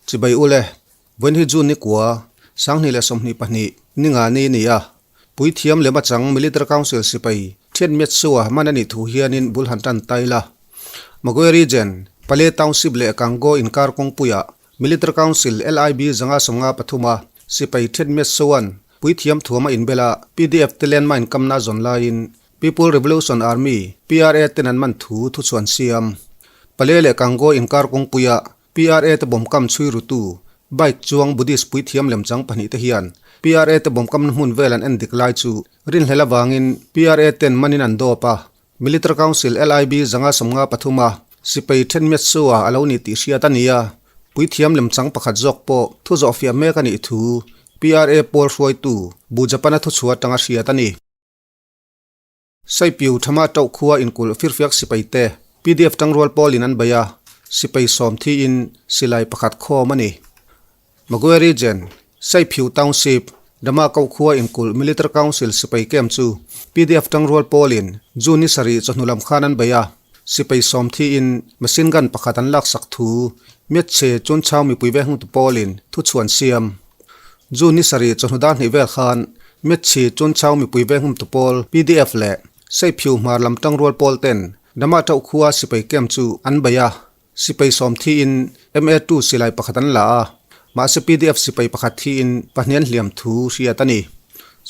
Chibai ule, vawiin hi June ni kua, 2022, ni nga ni ni a. Puithiam lem atang Military Council sipai Thian Myat Sua man a nih thu hianin bul han tan tai la. Magwe Region, Pale Township leh Kangaw inkar kawngpuiah Military Council LIB 153 a sipai Thian Myat Sua'n puithiam thuam a inbel a, PDF te landmine kamna a zawn laiin People Revolution Army, PRA, ten an man thu thuchhuan siam. Pale leh Kangaw inkar kawngpuiah PRA te bawmkam chhui rutu bike chuang Buddhist puithiam lemchang pahnihte hian PRA te bawmkamna hmun vel an en dik lai chu rinhlel avangin PRA ten manin an dawp a, Military Council LIB 153 a sipai then Metsu-a a lo ni tih hriat a ni a, puithiam lemchang pakhat zawk pawh thu zawhfiah mek a nih thu PRA pawl hruaitu Bu Japan-a thuchhuah atanga hriat a ni. Saipiu Thama Tauh khua inkulh firfiak sipai te pdf tangrual pawlin an bei a, sipai sawm thiin silai pakhat khawm a ni. Magwe Region, Saiphiu Township, Dama Koh khua inkulh Military Council sipai camp chu pdf tangrual pawlin June ni sarih chawhnu lam khan an bei a, sipai sawm thiin machine gun pakhat an laksak thu Miatche Chunchau mipui ve hungtu pawlin thuchhuan siam. June ni sarih chawhnu dar hnih vel khan Mitchhi Chunchau mipui venghum tu pawl pdf leh Seiphiu hmar lam tangrual pawl ten Dama Tauh khua sipai camp chu an bei a, sipai sawm thiin MA2 silai pakhat an la a, mahse pdf sipai pakhat thiin pahnih an hliam thu hriat a ni.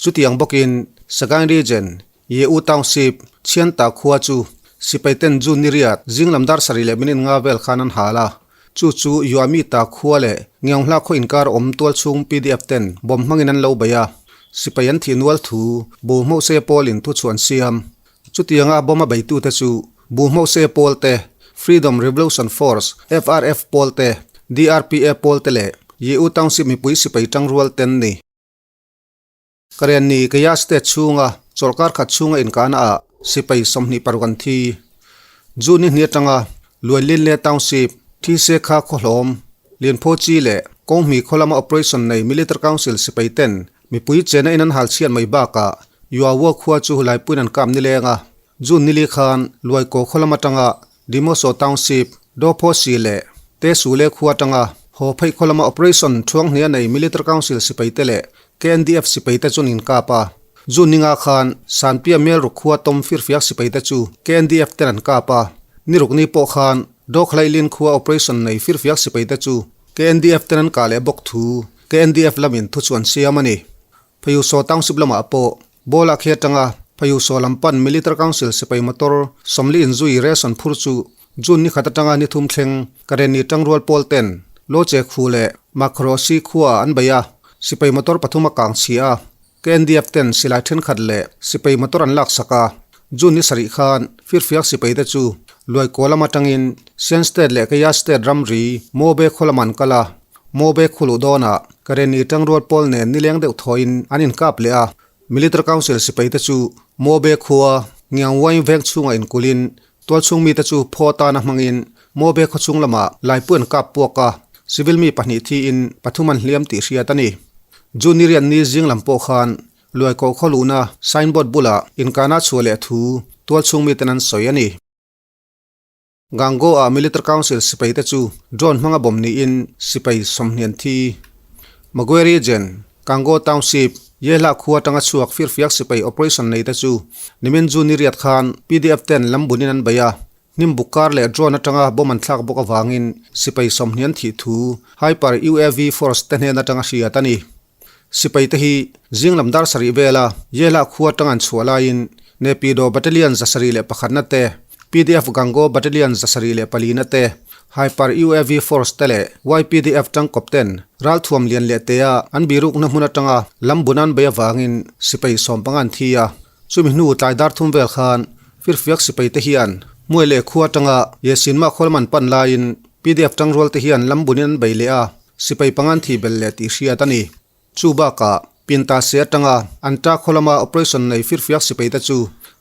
Chutiang bawkin Sagaing Region, Ye U Township, Chhianta khua chu sipai ten June ni riat zing lam dar sarih leh minute nga vel khan an hal a, Chu chu Yuami ta khua leh Ngiawnghla khaw inkar awm tual chhung pdf ten bomb hmangin an lo bei a, sipai an thih nual thu Bu Hmose Pawlin thu chhuan siam. Chutianga bomb a beitute chu Bu Hmose Pawl te, Freedom Revolution Force, FRF, pawl te, DRPA pawl te leh Ye U Township mipui sipai tangrual ten ni. Karenni Kaya State chhunga chawlhkar khat chhunga inkahna ah sipai 26 an thi. June ni hnih atanga Luainlinle Township, Thise kha khawhlawm, Lianphaw Chi leh Kawnghmi khaw lama operation nei Military Council sipai ten mipui chena in an hal chhiat mai bakah Yuawa khua chu laipuiin an kap nileng a. June nili khan Luaikaw khaw lam atanga Dimoso Township, Dopho Si leh Te Sule khua atanga haw phei khaw lama operation thuang hnia nei Military Council sipai te leh KNDF sipai te chuan inkap a. June ninga khan Sanpia Melruk khua tawm firfiak sipai te chu KNDF ten an kap a. Nirukni pawh khan Dokhlailin khua operation nei firfiak sipai te chu KNDF ten an kah leh bawk thu KNDF lamin thu chuan siam a ni. Phayusaw Township lamah pawh Bola khi atanga Phayusaw lam pan Military Council sipai motor 40 inzui ration phur chu June ni khat atanga ni thum thleng Karenni tangrual pawl ten Loche khu leh Makhrosi khuaah an bei a, sipai motor pathum a kang chhi a, KNDF ten silai thenkhat leh sipai motor an laksak a. June ni sarih khan firfiak sipai te chu Luaikaw lam atangin Shan State leh Kaya State ramri Mobe khaw lamah an kal a, Mobe khuluh dawnah Karenni tangrual pawl nen nileng deuh thawiin an inkap leh a. Military Council sipai te chu Mobe khua Ngiangwaing veng chhungah inkulhin Tualchhung mite chu phaw atana hmangin Mobe khawchhung lamah Laipui an kap puak a, civil mi pahnih thiin pathum an hliam tih hriat a ni. June ni riat ni zing lam pawh khan Luaikaw khaw luhna signboard bulah inkahna chhuah leh thu tualchhung miten an sawi a ni. Gango-ah Military Council sipai te chu drone hmanga bawm niin sipai 20 an thi. Magwe Region, Kango Township, Yehla khua atanga chhuak firfiak sipai operation nei te chu nimin June ni riat khan pdf ten lam bunin an bei a, hnim buk kar leh drone atanga bomb an thlak bawk avangin sipai 20 an thih thu Hyper UAV Force te hnen atanga hriat a ni. Sipai te hi zing lam dar sarih vela Yehla khua atanga an chhuah laiin Nepido Battalion 701 na te, pdf Gango Battalion 74 na te, Hyper UAV Force te leh YPDF tangkawp ten ralthuam lian leh tea an birukna hmun atanga lam bun an bei avangin sipai 15 an thi a. Chumi hnu tlai dar thum vel khan firfiak sipai te hian Muai leh khua atanga Yesinma khawlam an pan laiin pdf tangrual te hian lam bunin an bei leh a, sipai panga an thih belh leh tih hriat a ni. Chu bakah, Pinta se atanga an ta khaw lama operation nei firfiak sipai te chu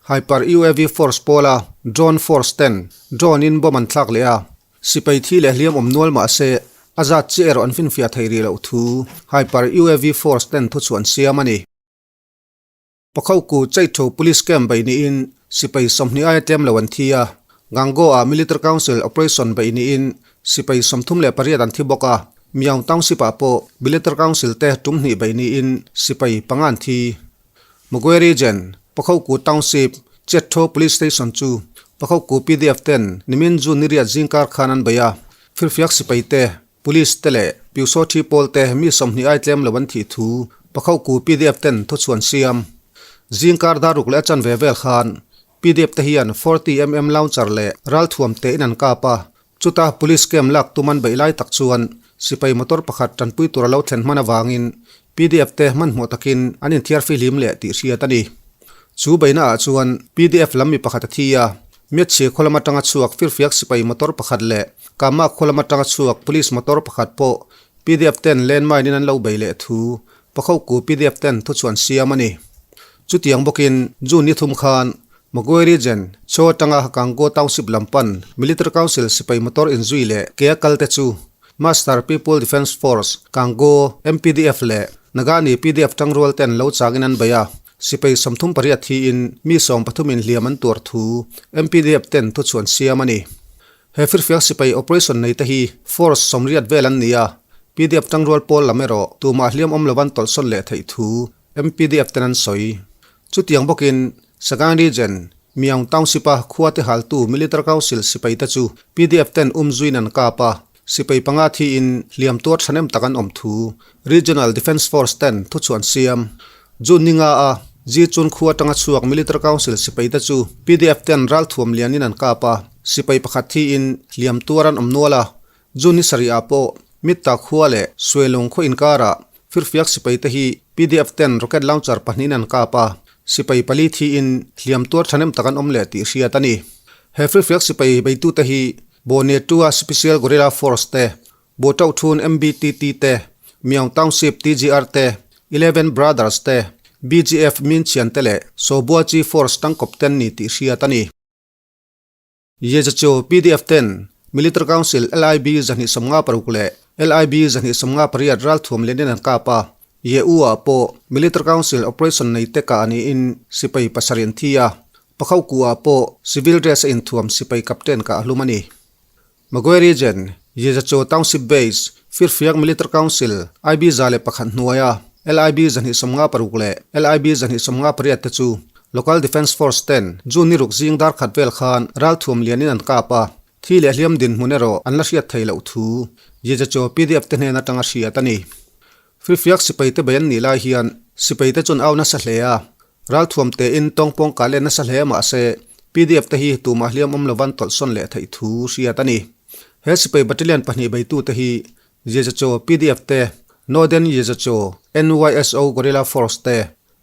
Hyper UAV Force pawla Drone Force ten drone in bomb an thlak leh a, sipai thi leh hliam awm nual mah se a zat chiah erawh an finfiah thei rih loh thu Hyper UAV Force ten thuchhuah an siam a ni. Pakhauku Chaitho Police Camp beih niin sipai 20 aia tlem lo an thi a, Gango-ah Military Council Operation beih niin sipai 38 an thi bawk a. Myaung Township-ah pawh Military Council te tum hnih beih niin sipai panga an thi. Magwe Region, Pakhoku Township, Chetho Police Station chu Pakhoku pdf ten nimin June ni riat zingkar khan an bei a, firfiak sipai te, Police te leh Pyusawthi pawl te mi 20 ai tlem lo an thih thu Pakhoku pdf ten thuchhuan siam. Zingkar daruk leh a chanve vel khan pdf te hian 40 mm launcher leh ralthuam tein an kap a, Chuta Police camp lak tum an beih lai tak chuan sipai motor pakhat tanpui tur a lo thlen hman avangin pdf te hmanhmawh takin an inthiar fihlim leh tih hriat a ni. Chu beihna ah chuan pdf lam mi pakhat a thi a, Miatchhia khaw lam atanga chhuak firfiak sipai motor pakhat leh Kama khaw lam atanga chhuak police motor pakhat pawh pdf ten landmine in an lo bei leh thu Pakhoku pdf ten thuchhuan siam a ni. Chutiang bawkin June ni thum khan Magwe Region, Chaw atanga Kango Township lam pan Military Council sipai motor inzui leh ke a kal te chu Master People Defence Force, Kango, MPDF leh Nagani pdf tangrual ten lo changin an bei a, sipai 38 thiin mi 13 in hliam an tuar thu MPDF ten thuchhuan siam a ni. He firfiak sipai operation nei te hi force 80 vel an ni a, pdf tangrual pawl lam erawh tumah hliam awm lovan tawlhsawn leh theih thu MPDF ten an sawi. Chutiang bawkin Sagaing Region, Myaung Township-a khua te haltu Military Council sipai te chu pdf ten um zuiin an kap a, sipai panga thiin hliam tuar thahnem tak an awm thu Regional Defence Force ten thuchhuah an siam. June ni nga a Jichun khua atanga chhuak Military Council sipai te chu pdf ten ralthuam lianin an kap a, sipai pakhat thiin hliam tuar an awm nual a. June ni sarih ah pawh Mitta khua leh Suelung khaw inkarah Firfiak sipai te hi pdf ten rocket launcher pahnihin an kap a, sipai pali thiin hliam tuar thahnem tak an awm leh tih hriat a ni. He firfiak sipai beitute hi Bone Tua Special Guerrilla Force te, Botauthun MBTT te, Myaung Township TGR te, Eleven Brothers te, BGF Minchian te leh Sobuachi Force tangkawp ten ni tih hriat a ni. Yeja chu pdf ten Military Council LIB 256 leh LIB 258 ralthuam lianin an kap a, Ye-u ah pawh Military Council operation nei te kah niin sipai pasarih an thi a, Pakhauku ah pawh civil dress a inthuam sipai captain kah a hlum a ni. Magwe Region, Yejacho Township Base, Firfiak Military Council, IB 101 hnuaia LIB 256 leh LIB 258 te chu Local Defence Force ten June ni ruk zing dar khat vel khan ralthuam lianin an kap a, thi leh hliam dinhmun erawh an la hriat thei loh thu Yejacho pdf te hnen atanga hriat a ni. Firfiak sipai te bei an nih lai hian sipai te chuan au nasa hle a, ralthuam tein tawngpawng kah let nasa hle mahse pdf te hi tumah hliam awm lovan tawlhsawn leh theih thu hriat a ni. He sipai battalion pahnih beitu te hi Yezacho pdf te, Northern Yezacho NYSO Guerrilla Force te,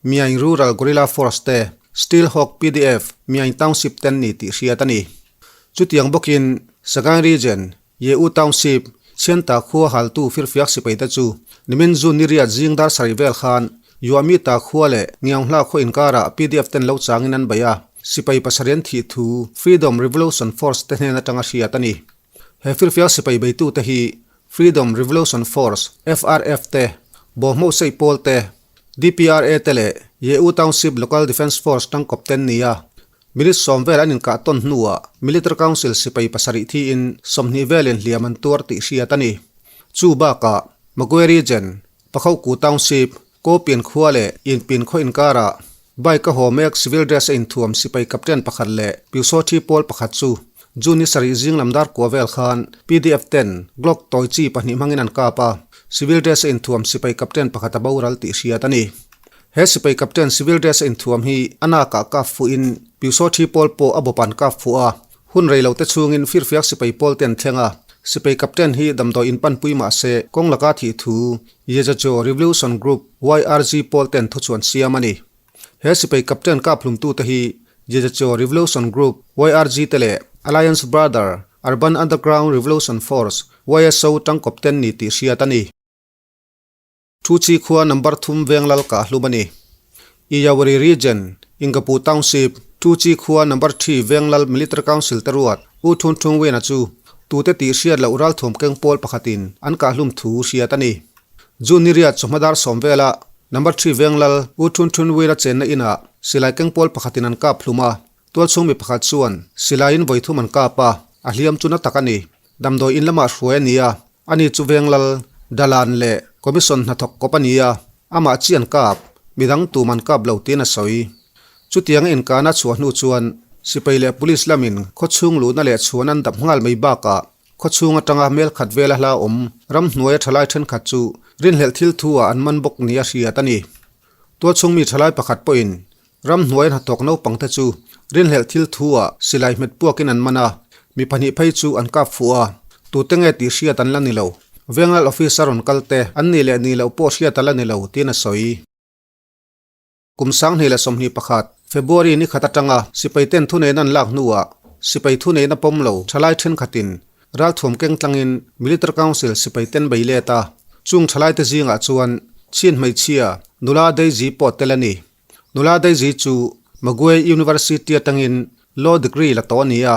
Myaing Rural Guerrilla Force te, Steel Hawk pdf Myaing Township ten ni tih hriat a ni. Chutiang bawkin Sagaing Region Ye-U Township, Chhianta khua haltu firfiak sipai te chu nimin June ni riat zing dar sarih vel khan Yuamita khua leh Ngiaunghla khaw inkarah pdf ten lo changin an bei a, sipai pasarih an thih thu Freedom Revolution Force te hnen atanga hriat a ni. He firfiak sipai beitu te hi Freedom Revolution Force, FRF, te, Bawhmawhseih pawl te, DPRA te leh Ye-U Township Local Defence Force tangkawp ten ni a, Minute sawm vel an inkah tawn hnuah Military Council sipai pasarih thiin 20 velin hliam an tuar tih hriat a ni. Chu bakah Magwe Region, Pakhoku Township, Kawpian khua leh Inpin khaw inkarah bike a haw mek civil dress a inthuam sipai captain pakhat leh Pyusawthi pawl pakhat chu June ni sarih zing lam dar kua vel khan pdf ten Glock tawi chi pahnih hmangin an kap a, civil dress a inthuam sipai captain pakhat a boral tih hriat a ni. He sipai captain civil dress a inthuam hi a nakah kap fuhin Pyusawthi pawl pawh a bawpan kap fuh a, hun rei lo te chhungin firfiak sipai pawl te an thleng a, sipai captain hi damdawi inpanpui mah se kawng laka thih thu Yezajo Revolution Group, YRG, pawl ten thuchuan siam a ni. He sipai captain kap hlumtu te hi Yezajo Revolution Group, YRG, te leh Alliance Brother, Urban Underground Revolution Force, YSO, tangkawp ten ni tih hriat a ni. Thu chi khua number thum veng lal kah hlum a ni. Iyawari Region, Ingapu Township, Thu chi khua number 3 veng lal Military Council te ruat U Thun Thung Wena chu tute tih hriat loh ralthuam keng pawl pakhatin an kah hlum thu hriat a ni. June ni riat chawhma dar sawm vela number 3 veng lal U Thun Thun Wena chenna inah silai keng pawl pakhatin an kap hlum a, tualchhung mi pakhat chuan silaiin vawi thum an kap a, a hliam chu na tak a ni. Damdawi in lamah hruai a ni a, ani chu veng lal Dalan leh Commission hnathawk kawp a ni a, amah chi an kap, midang tum an kap lo tiin a sawi. Chutianga inkahna chhuah hnu chuan sipai leh police lamin khawchhung luhna leh chhuan an dap nghal mai bakah khawchhung atanga hmel khat vela hla awm ramhnuaia thalai thenkhat chu rinhlelh thil thu ah an man bawk nia hriat a ni. Tualchhung mi thalai pakhat pawhin Ramhnuai hnathawk naupangte chu rinhlelh thil thu ah silai hmet puakin an man a, mi pahnih phei chu an kap fuh a, tute nge tih hriat an la ni lo. Venglal office a rawn kal te an nih leh nih loh pawh hriat a la ni lo tiin a sawi. Kum 2021, February ni khat atanga sipai ten thuneihna an lak hnuah sipai thuneihna pawm lo thalai thenkhatin ralthuam keng tlangin Military Council sipai ten bei let a, chung thalaite zingah chuan Chin hmeichhia nula Daisy pawh tel a ni. Nula Daisy chu Magway University atangin Law degree la tawh a ni a,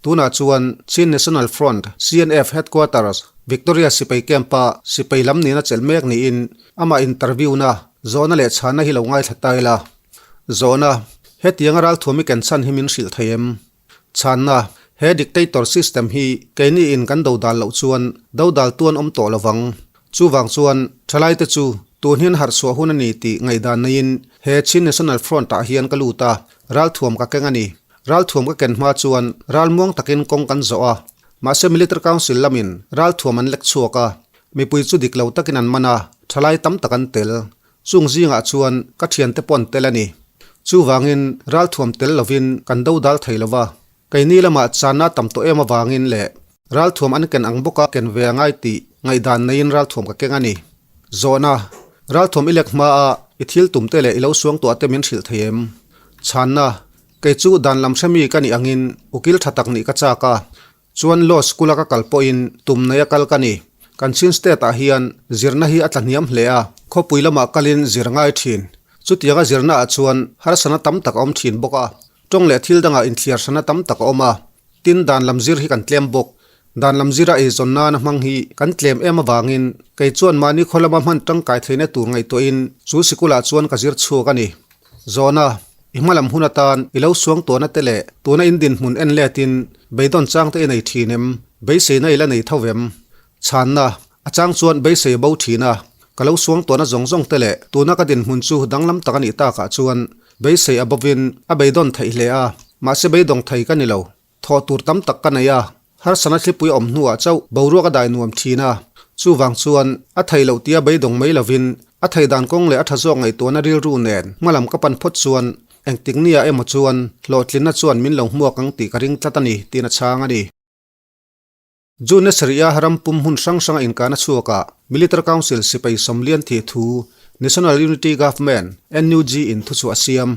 tunah chuan Chin National Front, CNF, Headquarters, Victoria sipai camp-a sipai lam nena chelh mek niin amah interview-na, zawhna leh chhanna hi lo ngaithla ta ila. Zawhna, Hetianga ralthuam i ken chhan hi min hrilh thei em? Chhanna, He dictator system hi keini in kan dodal loh chuan dodal tuan awm tawh lovang. Chuvang chuan thalaite chu tun hian harh chhuah hun a ni tih ngaihdan neiin he Chin National Front ah hian ka lut a, ralthuam ka keng a ni. Ralthuam ka ken hma chuan ralmuang takin kawng kan zawh a, mahse Military Council lamin ralthuam an lek chhuak a, mipui chu dik lo takin an man a, thalai tam tak an tel. Chung zingah chuan ka thiante pawh an tel a ni. Chuvangin ralthuam tel lovin kan do dal thei lo va. Keini lamah channa tam tawh em avangin leh ralthuam an ken ang bawka ken ve a ngai tih ngaihdan neiin ralthuam ka keng a ni. Zawhna, Ralthuam i lek hmaa i thil tumte leh i lo suangtuah te min hrilh thei em? Chhanna, Kei chu dan lam hremi ka nih angin ukil tha tak nih ka chak a. Chuan law school a ka kal pawhin tum nei a kal ka ni. Kan Chin state ah hian zirna hi a tla hniam hle a, khawpui lamah kalin zir ngai thin. Chutianga zirna ah chuan harsana tam tak a awm thin bawk a, tawng leh thil dangah inthliarsana tam tak a awm a. Tin, dan lam zir hi kan tlem bawk. Dan lam zira eizawn nana hmang hi kan tlem em avangin kei chuan mahni khaw lama hman tangkai theihna tur ngaihtuahin chu sikul ah chuan ka zir chhuak a ni. Zawhna, I hmalam hun atan i lo suang tuahna te leh tuna in dinhmun en letin beidawn chang te i nei thin em? Beiseina i la nei tho vem? Chhanna, A chang chuan beisei a bo thin a, ka lo suang tuahna zawng zawng te leh tuna ka dinhmun chu danglam tak a nih takah chuan beisei a bovin a beidawn theih hle a, mahse beidawng thei ka ni lo. Thawh tur tam tak ka nei a, harsana thlipui a awm hnuah chauh boruak a dai nuam thin a, chuvang chuan a thei loh tia beidawng mai lovin a thei dan kawng leh a tha zawk ngaihtuahna rilru nen hmalam ka pan phawt chuan engtik nia emaw chuan hlawhtlinna chuan min lo hmuak ang tih ka ring tlat a ni tiin a chhang a ni. June sarih a ram pum hmun hrang hranga inkahna chhuakah Military Council sipai sawmlian thih thu National Unity Government, NUG, in thuchhuah a siam.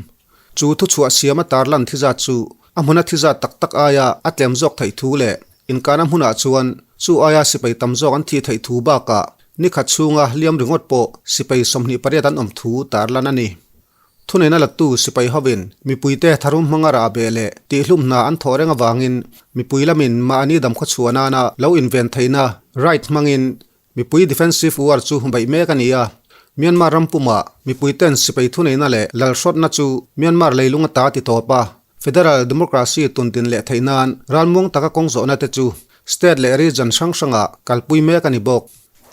Chu thuchhuah siam a tarlan thizat chu a hmuna thizat tak tak aia a tlem zawk theih thu leh inkahna hmunah chuan chu aia sipai tam zawk an thih theih thu bakah nikhat chhunga hliam ringawt pawh sipai 28 an awm thu tarlan a ni. Thuneihna lattu sipai hovin mipuite tharum hmanga rah beh leh tihhlum hna an thawh reng avangin mipui lamin mahni damkhaw chhuah nana lo inven theihna right hmangin mipui defensive war chu beih mek a ni a. Myanmar ram pumah mipuiten sipai thuneihna leh lalhrawtna chu Myanmar leilung ata ti tawp a, federal democracy tundin leh theih nan ralmuang taka kawng zawhna te chu state leh region hrang hrangah kalpui mek a ni bawk.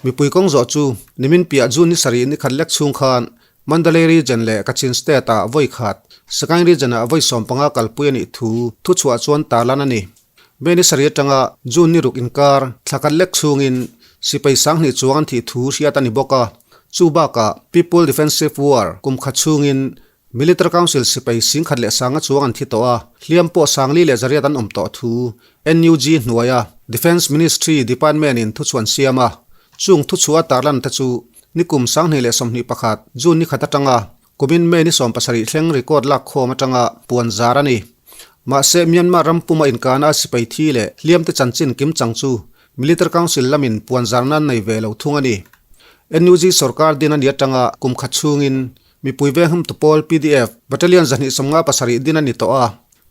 Mipui kawng zawh chu nimin piah June ni sarih ni khat lek chhung khan Mandalay Region leh Kachin State-ah vawi khat, Sagaing Region-ah vawi 15 kalpui a nih thu thuchhuah chuan tarlan a ni. May ni sarih atanga June ni ruk inkar thla khat lek chhungin sipai 2000 chuang an thih thu hriat a ni bawk a. Chu bakah People Defensive War kum khat chhungin Military Council sipai 10,100 chuang an thi tawh a, hliam pawh 4800 an awm tawh thu NUG hnuaia Defence Ministry Department-in thuchhuan siam a. Chung thuchhuah a tarlan te chu Nikum 2021, June ni khat atanga kumin May ni 17 thleng record lak khawm atanga puan zar a ni. Mahse, Myanmar ram puma inkahna a sipai thi leh hliamte chanchin kim chang chu Military Council lamin puan zar nan nei ve lo thung a ni. NUG sorkar din a ni atanga kum khat chhungin mipui venghumtu pawl PDF Battalion 257 din a ni tawh a,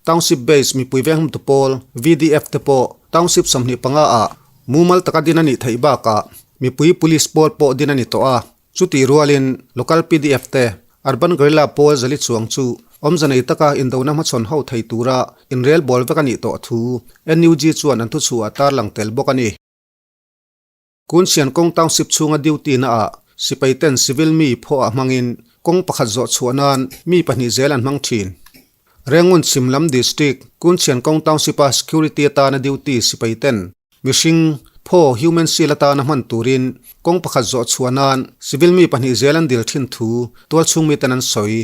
Township base mipui venghumtu pawl VDF te pawh Township 25 ah mumal taka din a nih theih bakah Mipui Police pawl pawh din a ni tawh a, chutih rualin Local pdf te Urban Guerrilla pawl zali chuang chu awmze nei taka indona hmachhawn ho thei tura inrel bawl vek a nih tawh thu NUG chuan an thuchhuah a tarlang tel bawk a ni. Kunsian kawng township chhunga duty na ah sipai ten civil mi phaw ah hmangin kawng pakhat zawh chhuah nan mi pahnih zel an hmang thin. Rengun chhim lam district Kunsian kawng township a security atana duty sipai ten mihring phaw human shield atana hman turin kawng pakhat zawh chhuah nan civil mi pahnih zel an dil thin thu tualchhung mi ten an sawi.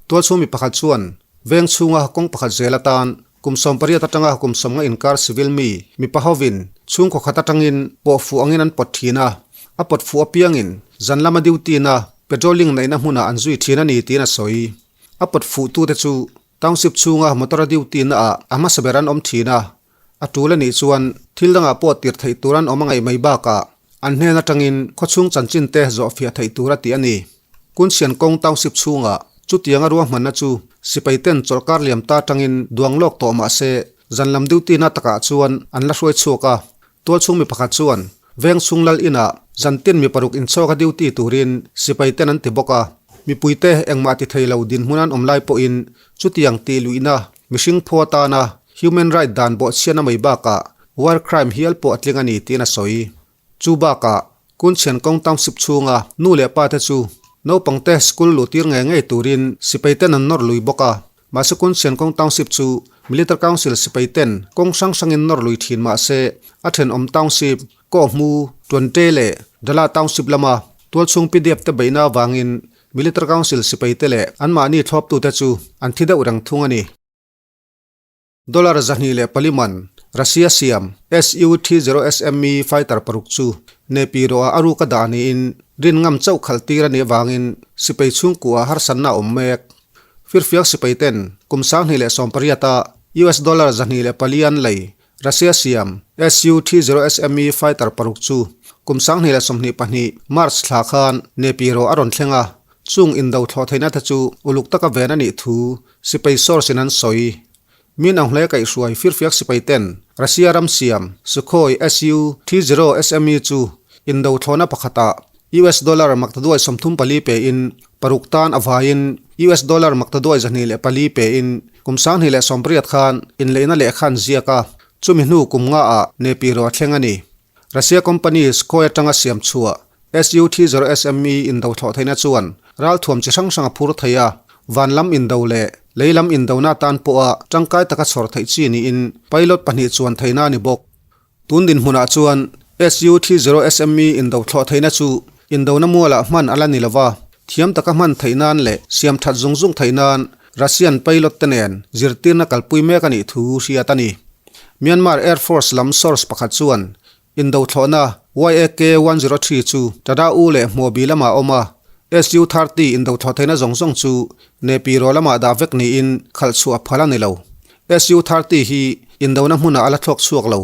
Tualchhung mi pakhat chuan veng chhunga kawng pakhat zel atan Kum 18 atanga kum 50 inkar civil mi, mipa hovin, chhungkaw khat atangin pawh fuh angin an pawt thin a, a pawt fuh apiangin zan lama duty na patrolling neihna hmunah an zui thin a ni tiin a sawi. A pawt fuhtute chu township chhunga motor a duty na ah a hmasa ber an awm thin a, a tul a nih chuan thil dangah pawh tir theih tur an awm a ngaih mai bakah an hnen atangin khawchhung chanchin te zawhfiah theih tur a ti a ni. Kunsian kawng township chhungah chutianga ruahmanna chu sipai ten chawlhkar liam ta atangin duang lawk tawh mah se zan lam duty na takah chuan an la hruai chhuak a. Tualchhung mi pakhat chuan veng chhung lal inah zan tin mi paruk inchhawka duty turin sipai ten an ti bawk a. Mipuite engmah ti thei lo dinhmun an awm lai pawhin chutiang tih luihna mihring phaw atana human right dan bawhchhiatna mai bakah war crime hial pawh a tling a ni tiin a sawi. Chu bakah, Kunchhian kawng township chhunga nu leh pa te chu naupangte school luh tir ngei ngei turin sipai ten an nawr lui bawk a. Mahse Kunchhian kawng township chu Military Council sipai ten kawng hrang hrangin nawr lui thin mahse a thenawm township, Kawhmu, Tuante leh Dala township lama tualchhung pdf te beihna avangin Military Council sipai te leh anmahni thlawptute chu an thi deuh reng thung a ni. Dollar 204 man Russia siam Su-30SME fighter paruk chu Nepi rawh ah a ruk a dah niin rin ngam chauh khalh tir a nih avangin sipai chhungkua ah harsatna a awm mek. Firfiak sipai ten kum 2018 ah US dollar 204 an lei Russia siam Su-30SME fighter paruk chu kum 2022 March thla khan Nepi rawh a rawn thleng a, chung indo thlawh theihna te chu uluk taka ven a nih thu Sipai source in an sawi. Min ang hle kaihhruai firfiak sipai ten Russia ram siam Sukhoi Su-30 SME chu indo thlawhna pakhatah US dollar maktaduai 34 pe in paruk tan a vaiin US dollar maktaduai 204 pe in kum 2018 khan inleihna lehkha an ziak a, chumi hnu kum nga ah Nepiro a thleng a ni. Russia company Sukhoi atanga siam chhuah SU-30 SME indo thlawh theihna chuan ralthuam chi hrang hrang a phur thei a, van lam indo leh lei lam indona atan pawha tangkai taka chhawr theih chi niin pilot pahnih chuan theihna a ni bawk. Tun dinhmunah chuan SU-30 SME indo thlawh theihna chu indona mualah hman a la ni lova, thiam taka hman theih nan leh siam that zung zung theih nan Russian pilot te nen zirtirna kalpui mek a nih thu hriat a ni. Myanmar Air Force lam source pakhat chuan Indo thlawhna YAK 103 chu Tada U leh Hmuabi lamah a awm a, SU 30 indo thlawh theihna zawng zawng chu Nepi Raw lamah dah vek niin khalh chhuah phal a ni lo. SU 30 hi indona hmunah a la thlawk chhuak lo.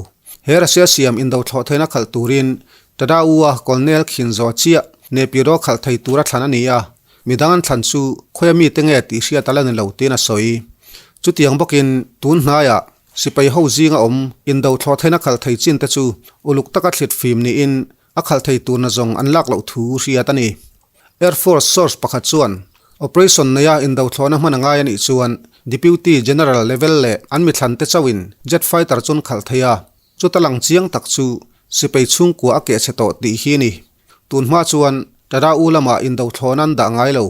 He Russia siam indo thlawh theihna khalh turin Tada U-a Colonel Khin Zaw chiah Nepi Raw khalh thei tura thlan a ni a, midang an thlan chu khawia mite nge tih hriat a la ni lo tiin a sawi. Chutiang bawkin tun hnaiah Sipai ho zinga awm indo thlawh theihna khalh thei chin te chu uluk taka thlit fim niin a khalh thei turna zawng an lak loh thu hriat a ni. Air Force source pakhat chuan operation neia indo thlawhna hman a ngai a nih chuan Deputy General level leh an mithlan te chauhin jet fighter chun khalh thei a, chuta lang chiang tak chu sipai chhungkua a keh chhe tawh tih hi a ni. Tun hma chuan Tada U lamah indo thlawhna an dah ngai lo.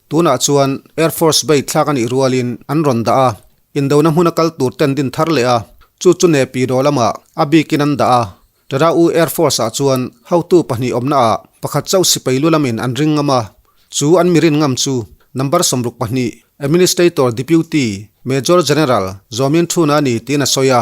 Tunah chuan Air Force Bay thlak a nih rualin an rawn dah a, indona hmuna kal tur ten din thar leh a, chu chu Nepi daw lamah a bikin an dah a. Tada U Air Force ah chuan hotu pahnih awmna ah pakhat chauh sipai lu lamin an ring ngam a, chu an mi rin ngam chu number 62 Administrator Deputy Major General Zawmin Thuna a ni tiin a sawi a.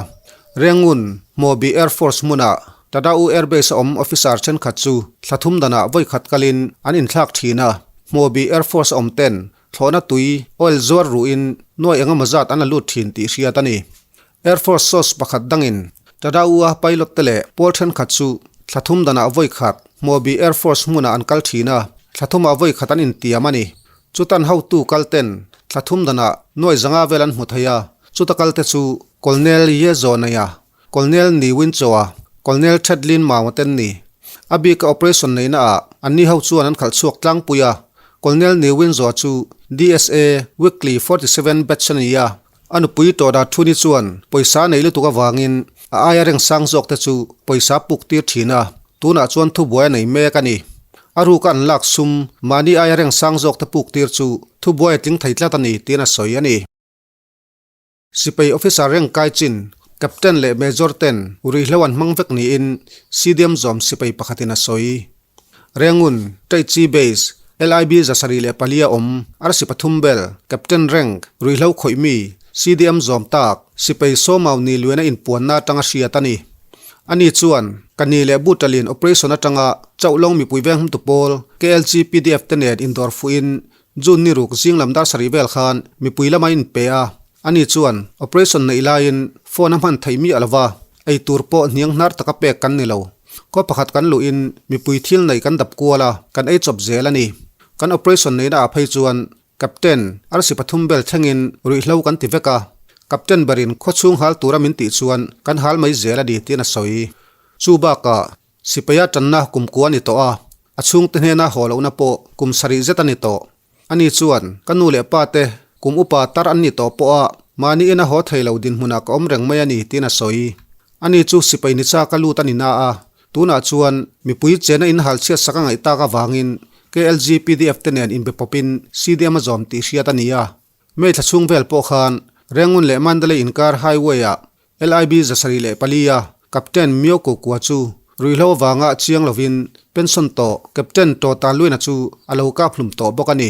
Rengun, Hmawbi Air Force hmunah Tada U Air Base a awm officer thenkhat chu thla thum danah vawi khat kalin an inthlak thin a, Hmawbi Air Force a awm ten thlawhna tui, oil, zuar ruhin nuai engemaw zat an la lut thin tih hriat a ni. Air Force source pakhat dangin Tada U a pilot te leh pawl thenkhat chu thla thum danah vawi khat Hmawbi Air Force hmunah an kal thin a, thla thumah vawi khat an intiam a ni. Chutan hotu kal ten thla thum danah nuai zanga vel an hmu thei a, chuta kal te chu Colonel Ye Zawnaya, Colonel Ni Win Chaw-a, Colonel That Lin Maung-a ten ni. A bika operation neihna ah anni ho chuan an khalh chhuak tlangpui a, Colonel Ni Win Zaw chu DSA Weekly 47 batch a ni a, a nupui tawh dat thu ni chuan pawisa nei lutuk avangin a aia reng sang zawk te chu pawisa puk tir thin a. Tunah chuan thubuai a nei mek a ni. A ruka an lak sum, mahni aia reng sang zawk te puk tir chu thubuai a tling thei tlat a ni tiin a sawi a ni. Sipai officer reng kai chin, Captain leh Major ten ruihhlo an hmang vek niin CDM zawm sipai pakhatin a sawi. Rengun, Taichi Base, LIB 74 a awm, arsi pathum bel, Captain rank, ruihhlo khawih mi, CDM zawm tak, sipai sawmau ni luena inpuanna atanga hriat a ni. Ani chuan, Ka ni leh Butalin operation atanga Chauhlawng mipui veng humtu pawl, KLG pdf te nen indawr fuhin June ni ruk zing lam dar sarih vel khan mipui lama inpe a. Ani chuan, Operation neih laiin phone a hman theih miah lo va, ei tur pawh hniang hnar taka pek kan ni lo. Khaw pakhat kan luhin mipui thil neih kan dap kual a, kan ei chawp zel a ni. Kan operation neihna ah phei chuan Captain, arsi pathum bel thlengin ruihhlo kan ti vek a, Captain berin khaw chhung hal tura min tih chuan kan hal mai zel a ni tiin a sawi. Chu bakah Sipaia tanna kum kua a ni tawh a, a chhungte hnena haw lohna pawh kum sarih zet a ni tawh. Ani chuan, Ka nu leh pa te, kum upa tar an ni tawh pawh a, mahni ina haw thei lo dinhmunah ka awm reng mai a ni, tiin a sawi. Ani chu sipai ni chak a lut a ni na a, tunah chuan mipui chena inhal chhiat sak a ngaih tak avangin KLG pdf te nen inbe pawpin CDM a zawm tih hriat a ni a. May thla chhung vel pawh khan Rangoon leh Mandalay inkar highway-ah LIB 74 a Captain Myo Ko Kua chu ruihhlo avanga chiang lovin pension tawh Captain Taw Tan Luina chu a lo kap hlum tawh bawk a ni.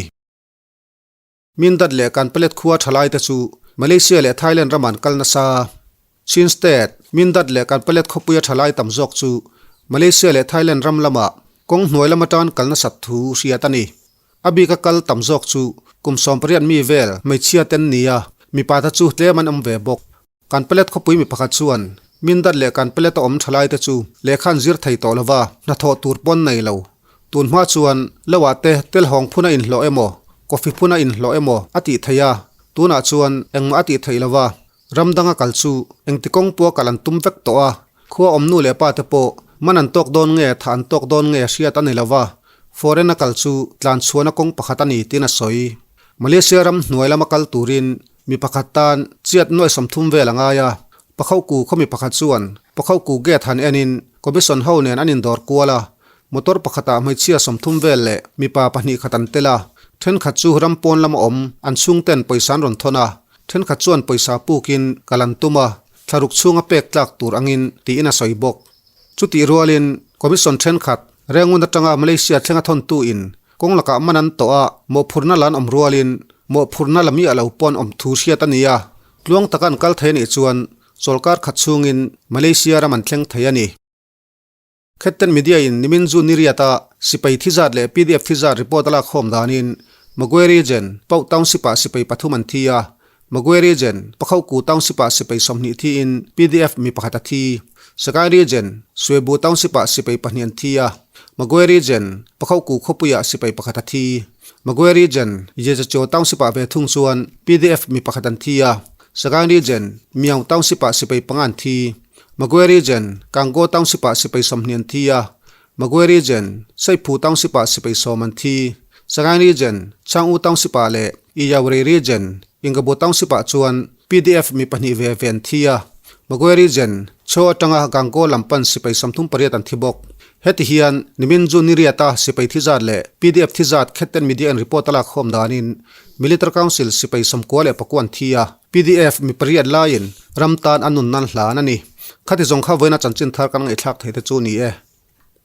Mindat leh Kanpalet khua thalaite chu Malaysia leh Thailand ramah an kal nasa. Chin State, Mindat leh Kanpalet khawpuia thalai tam zawk chu Malaysia leh Thailand ram lamah kawng hnuai lam atan kal nasat thu hriat a ni. A bika kal tam zawk chu kum 18 mi vel hmeichhia ten nia, mipa te chu tlem an awm ve bawk. Kanpalet khawpui mi pakhat chuan Mindat leh Kanpalet a awm thalai te chu lehkha an zir thei tawh lova, hnathawh tur pawn nei lo. Tun hma chuan lo ah te telhawng phun a inhlawh emaw, coffee phun a inhlawh emaw a tih theih a, tunah chuan engmah a tih theih lova, ram danga kal chu engti kawng pawh a kal an tum vek tawh a, khua awm nu leh pa te pawh man an tawk dawn nge thah an tawk dawn nge hriat a ni lova, foreign a kal chu tlan chhuahna kawng pakhat a ni tiin a sawi. Malaysia ram hnuai lama kal turin Mi pakhat tan chiat nuai 30 vel a ngai a, Pakhauhku khaw mi pakhat chuan Pakhauhku gate han enin Commission ho nen an indawr kual a, motor pakhatah hmeichhia 30 vel leh mipa pahnih khat an tel a, thenkhat chu ram pawn lama awm an chhungten pawisa an rawn thawn a, thenkhat chuan pawisa pukin kal an tum a, thlaruk chhunga pek tlak tur angin tiin a sawi bawk. Chutih rualin Commission thenkhat Rengun atanga Malaysia thlenga thawntu in kawng lakah man an tawh a, mawhphurhna la an awm rualin mawhphurhna la miah lo pawh an awm thu hriat a ni a, tluang taka an kal thei a nih chuan chawlkar khat chhungin Malaysia ram an thleng thei a ni. Khetten Media in nimin June ni riata sipai thi zat leh pdf thi zat report a lak khawm danin Magwe Region, Pauh Township ah sipai pathum an thi a, Magwe Region, Pakhauhku Township-ah sipai 20 thiin pdf mi pakhat a thi. Sagaing Region, Suebu Township-ah sipai pahnih an thi a. Magwe Region, Pakhauhku khawpuiah sipai pakhat a thi. Magwe Region, Yezacho Township-ah ve thung chuan pdf mi pakhat an thi a. Sagaing Region, Myaung Township-ah sipai panga an thi. Magwe Region, Kango Township-ah sipai 20 an thi a. Magwe Region, Saiphu Township-ah sipai sawm an thi. Sagaing Region, Chang'u Township-ah leh Iyauri Region, Ingabu Township-ah chuan pdf mi pahnih ve ve an thi a. Magwe Region, Chho atanga Gangaw lam pan sipai 38 an thi bawk. Heti hian nimin June ni riata sipai thi zat leh pdf thi zat khetten media in report a lak khawm danin Military Council sipai 99 an thi a, pdf mi pariat laiin ram tan an nun nan hlan a ni. Khati zawng kha vawiina chanchin thar kan ngaihthlak thei te chu ni e.